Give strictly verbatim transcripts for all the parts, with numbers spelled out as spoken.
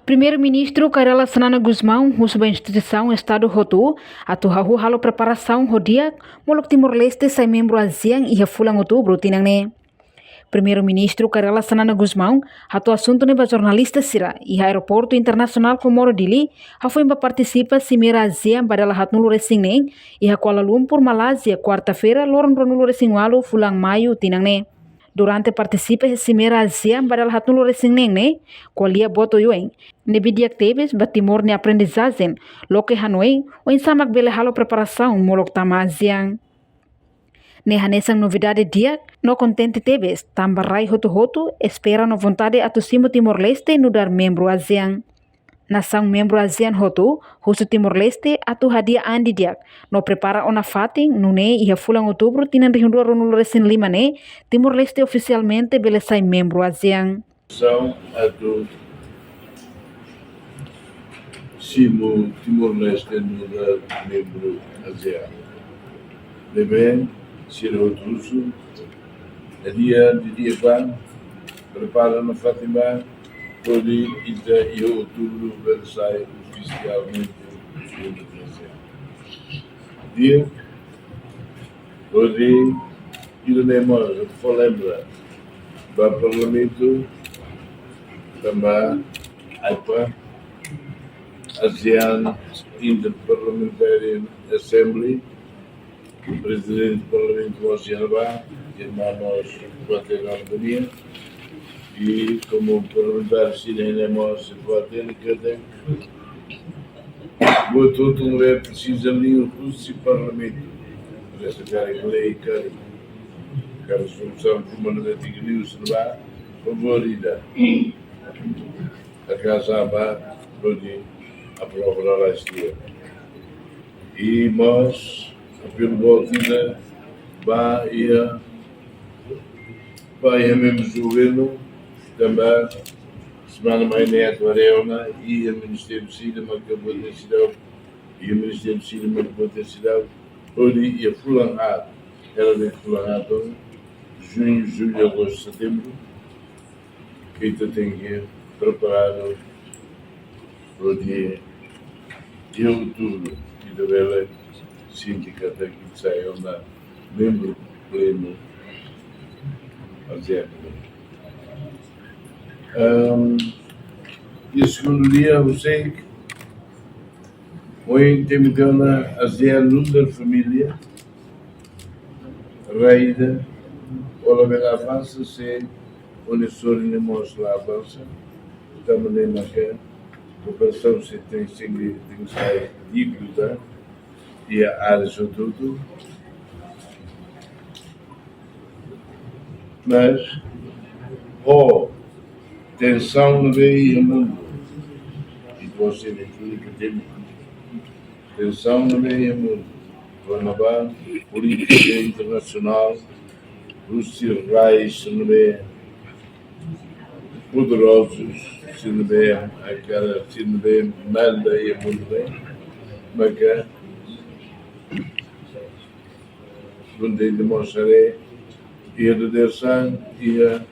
Primeiru-Ministru Kay Rala Xanana Gusmão husu ba instituisaun Estadu hotu atu hahú halo preparasaun ho di'ak molok Timor-Leste sai membru ASEAN iha fulan Outubru tinan ne'e. Primeiru-Ministru Kay Rala Xanana Gusmão hato'o asuntu ne'e ba jornalista sira iha Aeroportu Internasionál Comoro Dili, hafoin bá partisipa Simeira ASEAN ba dala haatnulu-resin-neen iha Kuala Lumpur, Malázia, kuarta-feira, loron ruanulu-resin-ualu fulan Maiu tinan ne'e. Durante partisipa iha Simeira ASEAN ba dala haatnulu-resin-neen ne'e, ko'alia boot oioin, ne'ebé di'ak tebes ba Timor nia aprendizajen, loke hanoin oinsá mak bele halo preparasaun molok tama ASEAN. Ne'e hanesan novidade di'ak no kontente tebes, tanba rai hotu-hotu espera no vontade atu simu Timor-Leste nu'udar membru ASEAN. Nasaun membru ASEAN hotu husu Timor-Leste atu hadi'a an didi'ak no prepara ona fatin, nune'e iha fulan Outubru tinan rihun rua ruanulu-resin-lima ne'e, Timor-Leste ofisialmente bele sai membru ASEAN. São atu simu Timor-Leste nu'udar membru ASEAN. Ne'ebé sira hotu husu, hadi'a didi'ak an, prepara ona fatin ba, hodi ita iha Outubru bele sai ofisialmente membru ASEAN. Di'ak, hodi ida-ne'e mós fó lembra ba Parlamentu, tanba AIPA, ASEAN Interparliamentary Assembly, Prezidente Parlamentu mós iha ne'ebá, irmán mós kuater na Albania, i komu parlamentár sira ne'e mós kuater na Kete. Buat hotu ne'ebé presiza liu husi Parlamentu. Presiza karik lei karik, karik solusaun ruma ne'ebé tenke liu husi ne'ebá, favór ida. Akasa ba hodi aprova lalais di'ak. I mós apelu boot ida ba iha, ba iha membru governu, tanba semana mai ne'e atu haree ona iha ministériu sira maka buat ne'e seidauk, iha ministériu sira maka buat ne'e seidauk, hodi iha fulan haat, hela de'it fulan haat, juñu, jullu, agostu, setembru, ita tenke preparadu hodi iha Outubru ita bele sente katak ita sai ona membru plenu ASEAN. Ehm, i segundu dia, ha'u sei, ohin temi tiha ona ASEAN nu'udar família, rai ida, ó labele avansa se ó-nia sorin ne'e mós la avansa, tanba ne'e maka kooperasaun sei tenke, tenke, tenke sai di'ak liután iha área hotu-hotu. Mas, ho tensaun ne'ebé iha mundu, i você vê que tem tensaun ne'ebé iha mundu, kona-ba polítika internasionál, husi rai sira ne'ebé poderozus, sira ne'ebé, agora sira ne'ebé manda iha mundu ne'e, maka kontente mós haree iha dadeer-saan, iha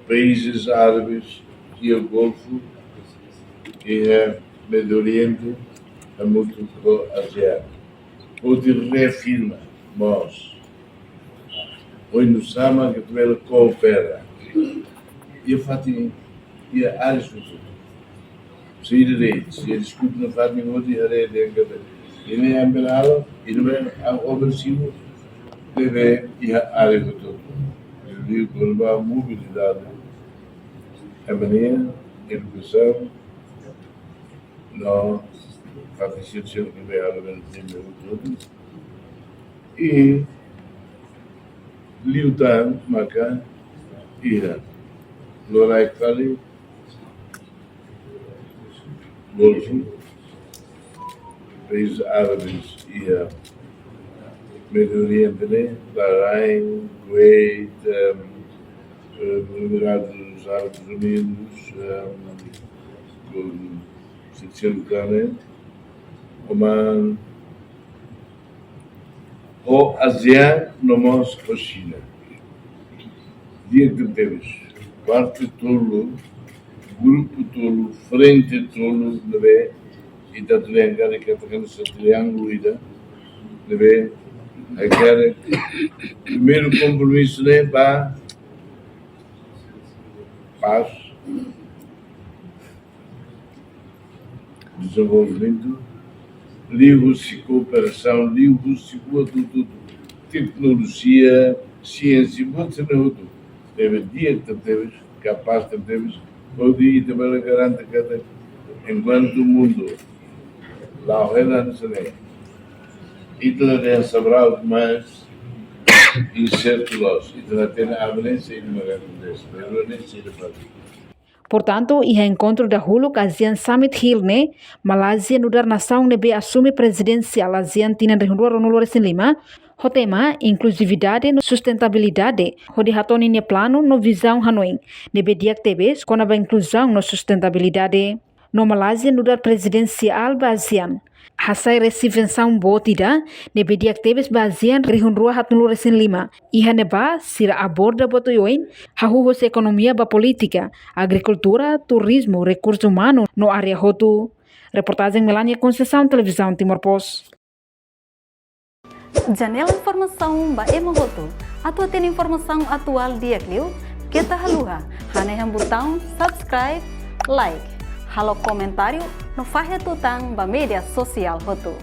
países árabes, iha Golfu, iha Médiu Oriente, hamutuk ho ASEAN. Hodi reafirma mós oinsá mak ita bele koopera iha fatin, iha área hotu. Sei ida de'it, sei diskute nafatin hodi haree dehan katak ida-ne'e ami bele halo, ida-ne'e ami oversivu, ne'ebé iha área hotu. Liuliu kona-ba mobilidade, ema nia edukasaun, no fatin sira-sira ne'ebé halo ben tende hotu-hotu. I liután maka iha loraik fali, Golfu, país árabes iha Médiu Oriente ne'e, Bahrein, Kuwait, em, em, Emirados Árabes Unidos, em, com Sicília, Oman, ho ASEAN no mós ho Xina. Di'ak tebes, parte tolu grupu tolu, frente tolu, ne'ebé ita atu dehan katak ita hanesan triángulu ida, ne'ebé hakarak primeiru kompromisu ne'e ba pás, dezenvolvimentu, liuhusi kooperasaun, liuhusi buat hotu-hotu, teknolojia, siénsia, buat sira hotu. Ne'ebé di'ak tebes, kapás tebes, hodi ita bele garante katak enkuantu mundu la'o hela hanesan ne'e, ita la dehan Sobral, mas insertu loos, ita la hatene abre ne'e saida mak akontese, pero ne'e saida fali. Portantu, iha enkontru dahuluk ASEAN Summit Hill ne'e, Malázia nu'udar nasaun ne'ebé asume prezidénsia ASEAN tinan rihun rua ruanulu resin lima, ho tema inkluzividade no sustentabilidade, hodi hato'o ninia planu no vizaun hanoin ne'ebé di'ak tebes kona-ba inkluzaun no sustentabilidade. No Malázia nu'udar prezidénsia ba ASEAN, hasai resivensaun boot ida ne'ebé di'ak tebes ba ASEAN rihun rua haatnulu resin lima. Iha ne'ebá sira aborda buat oioin, hahú husi ekonomia ba polítika, agrikultura, turizmu, rekursu umanu no área hotu. Reportajen Melania Conceição, Televizaun Timor Post. Janela informasaun ba ema hotu. Atu hatene informasaun atuál di'ak liu, keta haluha hanehan butaun subscribe, like, halo komentáriu no fahe tutan ba média sosiál hotu.